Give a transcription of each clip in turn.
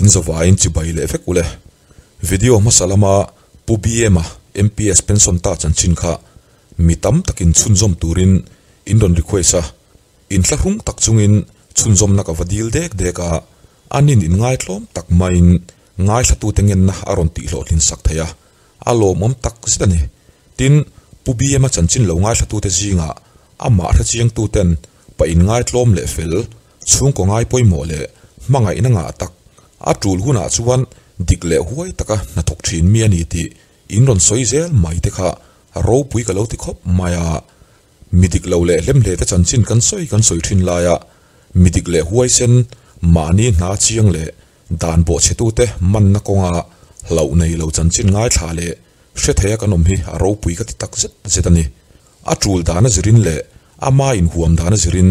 In zavaiin chibai leh vek ule. Video hmasa lama Pu BM-a MPS pension ta chanchin kha mi tam takin chhunzawm turin in rawn request a. Inthlahrung tak chungin chhunzawmna ka va dil dek dek a, anin inngaitlawm tak maiin ngaithlatute ngenna a rawn tihhlawhtlin sak thei a, a lawmawm tak zet a ni. Tin, Pu BM-a chanchin lo ngaithlatute zingah amah hrechiangtuten pa inngaitlawm leh fel, chhungkaw ngai pawimawh leh hmangaihna ngah tak, a tul hunah chuan dik leh huai taka hnathawk thin mi a ni tih in rawn sawi zel mai te kha ropui ka lo ti khawp mai a. Mi dik lo leh hlemhle te chanchin kan sawi kan sawi thin laia mi dik leh huaisen mahni hna chiang leh dan bawhchhetute manna kawnga hlauh nei lo chanchin ngaithla leh hre theia kan awm hi a ropui ka ti tak zet zet a ni. A tul dana zirin leh ama inhuam dana zirin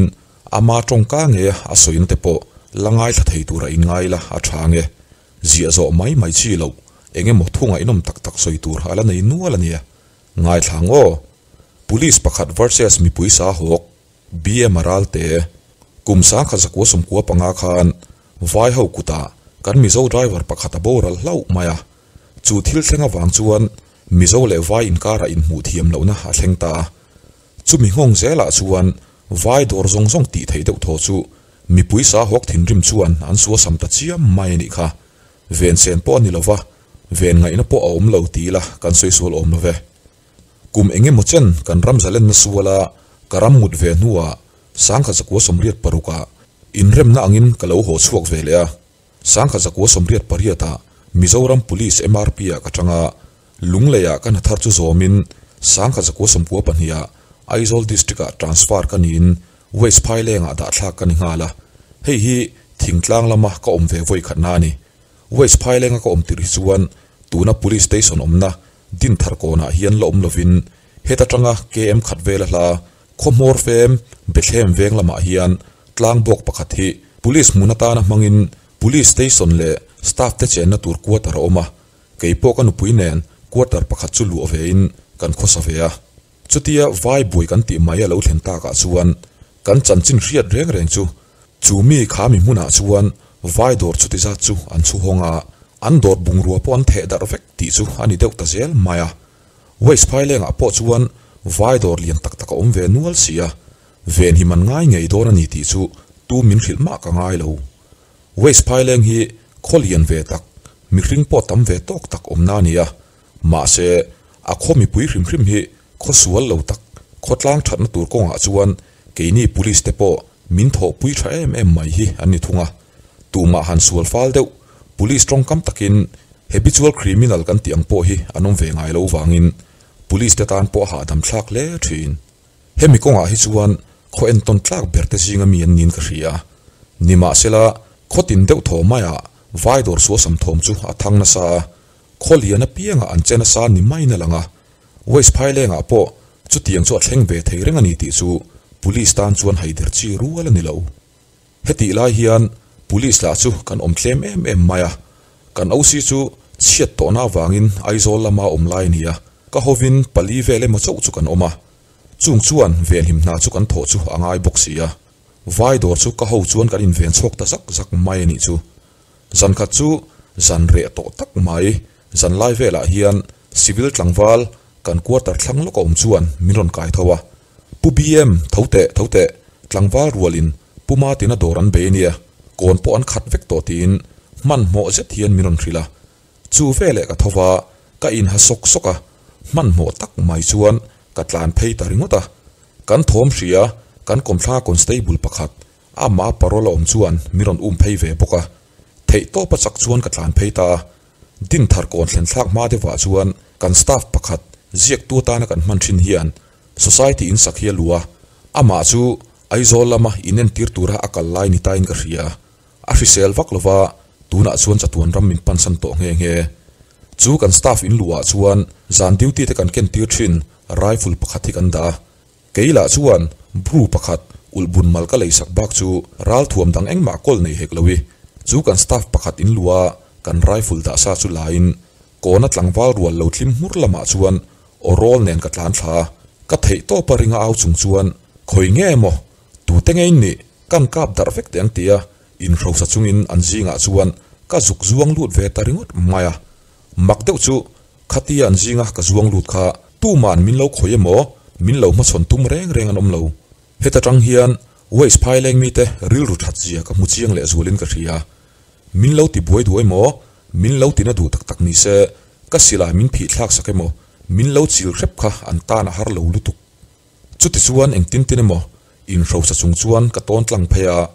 ama tawngka nge a sawina te pawh la ngaithla thei tura inngai la a tha nge. Ziah zawh mai mai chi loh eng emaw thu ngaihnawm tak tak sawi tur a la nei nual a nia. Ngaithla ang aw. Police pakhat versus mipui sa hawk BM Ralte, Kum sangkhat zakua sawmkua panga khan vai ho kutah kan Mizo driver pakhat a boral hlauh mai a. Chu thil thleng avang chuan Mizo leh vai inkarah inhmuh thiam lohna a thleng ta a. Chumi nghawng zelah chuan vai dawr zawng zawng tih theih deuh thaw chu mipui sa hawk thinrim chuan an suasam ta chiam mai a nih kha. Ven sen pawh a ni lova, ven ngaihna pawh a awm lo ti ila kan sawi sual awm love. Kum eng emaw chen kan ram zalenna suala ka ram ngut ve hnuah sangkhat zakua 86 ah inremna angin ka lo haw chhuak ve leh a. Sangkhat zakua 88 ah Mizoram Police MRP ah ka tang a, Lunglei ah ka hna thar chu zawmin sangkhat zakua 92 ah Aizawl District ah transfer ka niin West Phaileng ah dahthlak ka ni nghal a. Hei hi thingtlang lama ka awm ve vawi khatna a ni. West Phaileng a ka awm tirh hi chuan tuna Police Station awmna Dinthar kawnah hian la awm lovin heta tanga KM khat vela hla Khawhmawr fem Bethlehem veng lamah hian tlang bawk pakhat hi Police hmun atana hmangin Police Station leh Staff te chenna tur quarter a awm a, keipawh ka nupui nen quarter pakhat chu luah vein kan khawsa ve a. Chutia vai buai kan tih mai a lo thlen takah chuan kan chanchin hriat reng reng chu chu mi kha mi hmunah chuan vai dawr chuti zat chu an chhu hawng a, an dawr bungrua pawh an theh darh vek tih chu a ni deuh ta zel mai a. West Phailengah pawh chuan vai dawr lian tak tak a awm ve nual si a, ven hi man ngai ngei dawn a ni tih chu tu min hrilh mah ka ngai lo. West Phaileng hi khaw lian ve tak, mihring pawh tam ve tawk tak awmna a ni a, Mahse, a khaw mipui hrim hrim hi khaw sual lo tak, khawtlang thatna tur kawngah chuan keini police te pawh min thawhpui tha em em mai hi an ni thung a. Tumah han sual fal deuh, police tawngkam takin habitual criminal kan tih ang pawh hi an awm ve ngai lo vangin police te tan pawh a hahdam thlak hle thin. Hemi kawngah hi chuan khaw entawn tlak ber te zinga mi an niin ka hria. Nimahsela, khaw tin deuh thaw maiah vai dawr suasam thawm chu a thang nasa a, Khaw lian apiangah an che nasa ni maiin a lang a, West Phailengah pawh chutiang chu a thleng ve thei reng a ni tih chu Police tan chuan haider chi rual a ni lo. Hetih lai hian Police lah chu kan awm tlem em em mai a, kan OC chu chhiat tawhna avangin Aizawl lama awm lai a ni a, ka hovin pali vel emaw chauh chu kan awm a, chung chuan venhim hna chu kan thawh chu a ngai bawk si a, vai dawr chu ka ho chuan kan inven chhawk ta zak zak mai a nih chu. Zan khat chu zan reh tawh tak mai, zan lai velah hian civil tlangval kan quarter thlang lawk a awm chuan min rawn kai tho a, Pu BM, tho teh, tho teh, tlangval rualin Pu Martin-a dawr an bei ania, kawn pawh an khat vek tawh tiin hmanhmawh zet hian min rawn hrilh a. Chu veleh ka tho va, ka inha sawk sawk a, hmanhmawh tak mai chuan ka tlan phei ta ringawt a. Kan thawm hria, kan kawmthla constable pakhat Amah parole a awm chuan min rawn um phei ve bawk a, theih tawp a chak chuan ka tlan phei ta a. Dinthar kawn thlen thlak hma deuhah chuan kan staff pakhat ziaktu atana kan hman thin hian society in sak hi a luh a, amah chu Aizawl lama inentir tura a kal lai ni tain ka hria. A hrisel vak lova tunah chuan chatuan ram min pansan tawh nghe nghe. Chu kan staff in luhah chuan zan duty te kan kentir thin rifle pakhat hi kan dah a. Kei lah chuan bru pakhat ulh bun mal ka leisak bak chu ralthuam dang engmah kawl nei hek lo i, chu kan staff pakhat in luh a kan rifle dah sa chu la in kawna tlangval rual lo thlim hmur lamah chuan aw rawl nen ka tlan thla a, ka theih tawp a ringa au chung chuan khawi nge maw tute ngei in nih kan kap darh vek teh ang tia inhrosa chungin an zingah chuan ka zuk zuang lut ve ta ringawt mai a. Mak deuh chu khatia an zinga ka zuang lut kha tuman min lo khawih emaw min lo hmachhawn tum reng reng an awm lo. Heta tang hian Waste phaileng mite rilru that zia ka hmu chiang leh zualin ka hria. Min lo ti buai duh emaw min lo tina duh tak tak ni se ka silai min phih thlak sak emaw min lo chil hrep kha an tan a har lo lutuk. Chuti chuan engtin tin emaw inhrosa chung chuan ka tawn tlang phei a,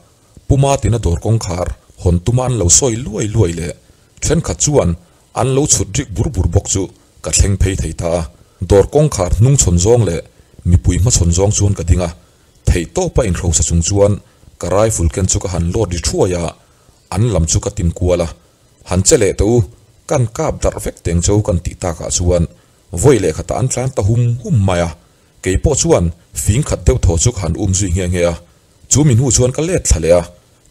Puma tina dawr kawngkhar hawn tuma an lo sawi luai luai leh thenkhat chuan an lo chhut rik bur bur bawk chu ka thleng phei thei ta a. Dawr kawngkhar hnungchhawn zawng leh mipui hmachhawn zawng chuan ka ding a, theihtawpa inhrosa chung chuan ka rifle ken chu ka han load ri thuai a, an lam chu ka tin kual a, Han che leh teh u, kan kap darh vek teng cheu kan tih takah chuan vawi leh khatah an tlan ta hum hum mai a, kei pawh chuan fing khat deuh thaw chu ka han um zui nghe nghe a, chu mi hnu chuan ka let thla leh a,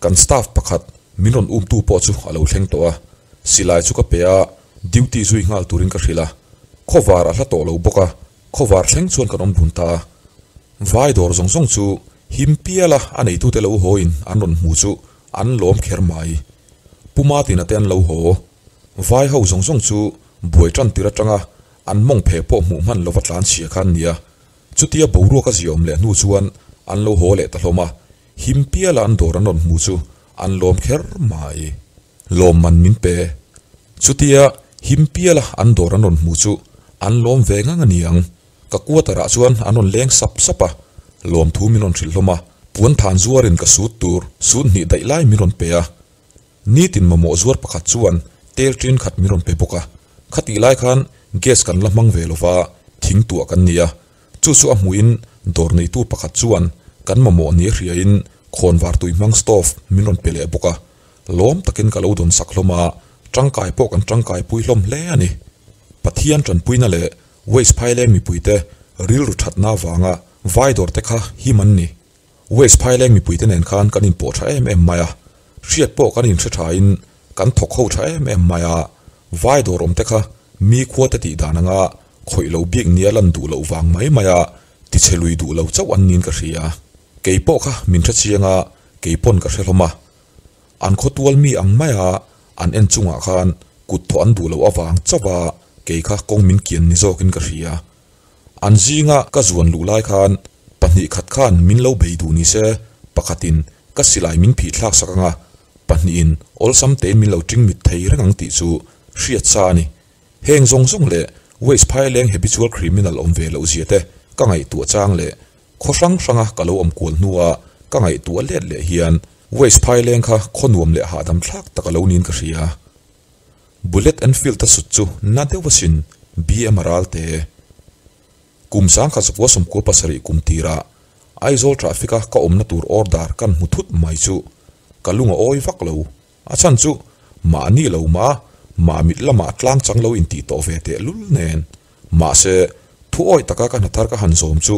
kan staff pakhat min rawn umtu pawh chu a lo thleng tawh a, silai chu ka pe a, duty zui nghal turin ka hrilh a, khawvar a hla tawh lo bawk a, khawvar thleng chuan kan awm dun ta a, vai dawr zawng zawng chu him pial a a neitute lo haw in an rawn hmu chu an lawm kher mai. Pu Martin-a te an lo haw. Vai ho zawng zawng chu buai tan tir atanga an mawng phe pawh hmuh hman lova tlan chhia kha an nia. Chutia boruak a ziaawm leh hnu chuan an lo haw leh ta hlawm a, him piala an dawr an rawn hmu chu an lawm kher mai. Lawmman min pe. Chutia him piala an dawr an rawn hmu chu an lawm ve ngang a niang. Ka quarter-ah chuan an rawn leng sap sap a, lawmthu min rawn hrilh hlawm a, puan than zuarin ka sut tur sut hnih daih lai min rawn pe a. Nitin mamawh zuar pakhat chuan tel ṭin khat min rawn pe bawk a, khatih lai khan gas kan la hmang ve lova thing tuah kan ni a, chu chu a hmuhin dawr neitu pakhat chuan kan mamawh ni a hriain khawnvar tui hmang stove min rawn pe leh bawk a, lawm takin ka lo dawn sak hlawm a, ṭangkai pawh kan ṭangkai pui hlawm hle a ni. Pathian ṭanpuina leh Waste phaileng mipuite rilru thatna avanga vai dawrte kha him an ni. Waste phaileng mipuite nen khan kan inpawh tha em em mai a, hriat pawh kan inhre thain kan thawk ho tha em em mai a, vai dawr awmte kha mi khuate tih dan anga khawih lo bik nia lan duh loh vang mai mai a tichhe lui duh lo chauh an niin ka hria. Kei pawh kha min hre chiang a, kei pawn ka hre hlawm a. An khawtual mi ang maia an en chungah khan kut thawh an duh loh avang chauh a kei kha kawng min kian ni zawkin ka hria. An zinga ka zuan luh lai khan pahnih khat khan min lo bei duh ni se, pakhatin ka silai min phih thlak sak anga pahnihin awlsam tein min lo ṭing mit thei reng ang tih chu hriat sa a ni. Heng zawng zawng leh Waste Phaileng habitual criminal awm ve loh zia te ka ngaihtuah chang leh Khaw hrang hranga ka lo awm kual hnua ka ngaihtuah let leh hian Waste phaileng kha khaw nuam leh hahdam thlak tak a lo niin ka hria. Bullet Enfield a sut chu na deuh asin BM a ral te. Kum sangkhat zakua 97 kum tirah Aizawl traffic a ka awmna tur order kan hmu thut mai chu ka lung a awi vak lo. A chhan chu mahni lo mah mah mit lamah tlang chang lo intih tawh ve teh lul nen. Mahse, thu awih taka ka hnathar ka han zawm chu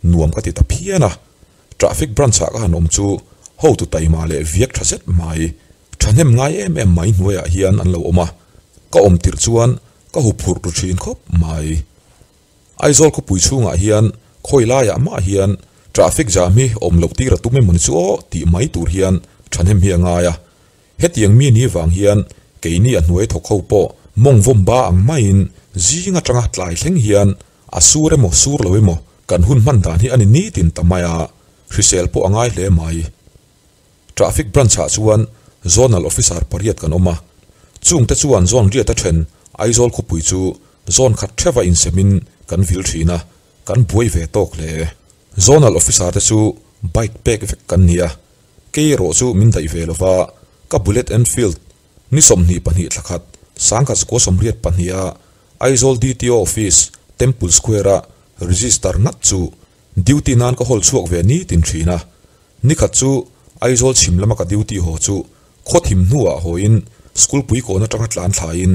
nuam ka ti ta phian a. Traffic branch-ah ka han awm chu hotu taima leh viak tha zet mai, thahnem ngai em em mai hnuaiah hian an lo awm a. Ka awm tirh chuan ka huphurh ru thin khawp mai. Aizawl khawpui chhungah hian khawi laiah mah hian traffic jam hi awm loh tir a tum emawni chu aw tih mai tur hian thahnem hi a ngai a. Hetiang mi ni vang hian keini a hnuai thawk ho pawh mawng vawm ba ang maiin zing atanga tlai thleng hian a sur emaw sur lo emaw kan hun hman dan hi a ni nitin ta mai a, hrisel pawh a ngai hle mai. Traffic branch ah chuan Zonal Officer pariat kan awm a, chungte chuan zone riat a then Aizawl khawpui chu zone khat theuha insemin kan vil thin a, kan buai ve tawk hle. Zonal Officer te chu bike pek vek kan ni a, Kei erawh chu min daih ve lova, ka Bullet Enfield ni 22 thla khat 1982 a Aizawl DTO Office, Temple Square a register ngat chu duty nan ka hawl chhuak ve nitin thin a. Ni khat chu Aizawl chhim lama ka duty haw chu khaw thim hnuah hawiin school pui kawn atanga tlan thlaiin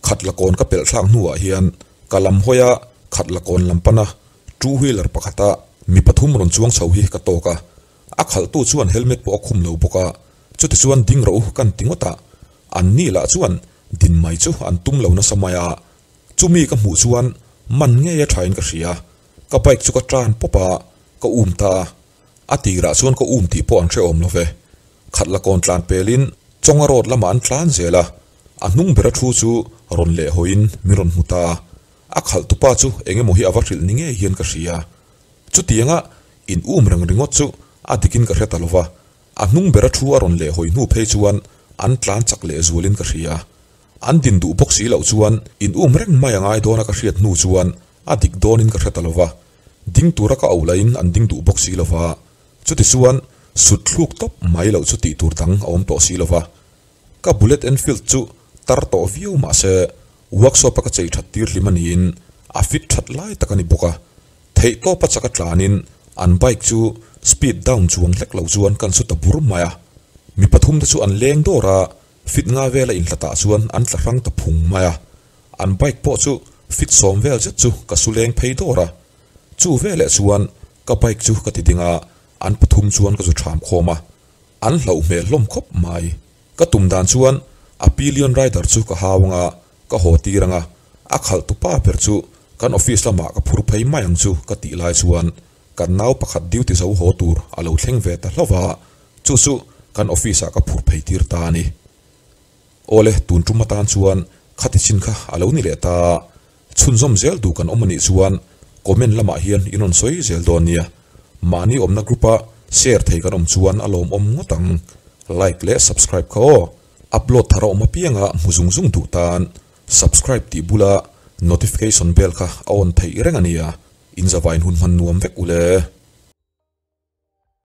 khat la kawn ka pelh thlak hnuah hian ka lam hawi a khat la kawn lam pana two wheeler pakhata mi pathum rawn chuang chho hi ka tawk a. A khalhtu chuan helmet pawh a khum lo bawk a, chutichuan ding rawh u kan ti ngawt a, an ni lah chuan din mai chu an tum lo nasa mai a, chumi ka hmuh chuan man ngei a thain ka hria, ka bike chu ka tan pawp a, ka um ta a, a tirah chuan ka um tih pawh an hrehawm lo ve, khat la kawn tlan pelin. Chawnga road lamah an tlan zel a, a hnung bera thu chu rawn leh hawiin min rawn hmu ta. A khalh tupa chu eng emaw hi a va hrilh ni ngei hian ka hria. Chutianga in um reng ringawt chu a dikin ka hre ta lo va, a hnung bera thu a rawn leh hawi hnu phei chuan an tlan chak leh zualin ka hria. An din duh bawk si loh chuan in um reng mai a ngai dawna ka hriat hnu chuan a dik dawnin ka hre ta lo va, ding tura ka auh lahin an ding duh bawk si lo va. Chutichuan sut thluk tawp mai loh chu tih tur dang a awm tawh si lo va. Ka Bullet Enfield chu tar tawh viau mah se workshop a ka chei that tir hlim a niin a fit that lai tak a ni bawk a. Theih tawp a chak a tlanin an bike chu speed down chuang hlek lo chuan kan su ta bur mai a. Mi pathum te chu an leng dawr a, fit nga vel a inhlatah chuan an tla hrang ta phung mai a. An bike pawh chu fit sawm vel zet chu ka su leng phei dawr a. Chu veleh chuan ka bike chu ka ti ding a, an pathum chuan ka zu ṭham khawm a. An hlauh hmel hlawm khawp mai. Ka tum dan chuan a pillion rider chu ka hau anga ka haw tir anga a khalh tu pa ber chu kan office lamah ka phur phei mai ang chu ka tih lai chuan kan nau pakhat duty zo haw tur a lo thleng ve ta hlauh a, chu chu kan office ah ka phur phei tir ta a ni. Awle tun tum atan chuan khati chin kha a lo ni leh ta. Chhunzawm zel duh kan awm anih chuan comment lamah hian in rawn sawi zel dawn nia. Mahni awmna group a share thei kan awm chuan a lawmawm ngawt ang. Like leh subscribe kha aw. Upload thar a awm apianga hmu zung zung duh tan subscribe tih bula notification bell kha a on theih reng ania. In zavain hun hman nuam vek ule.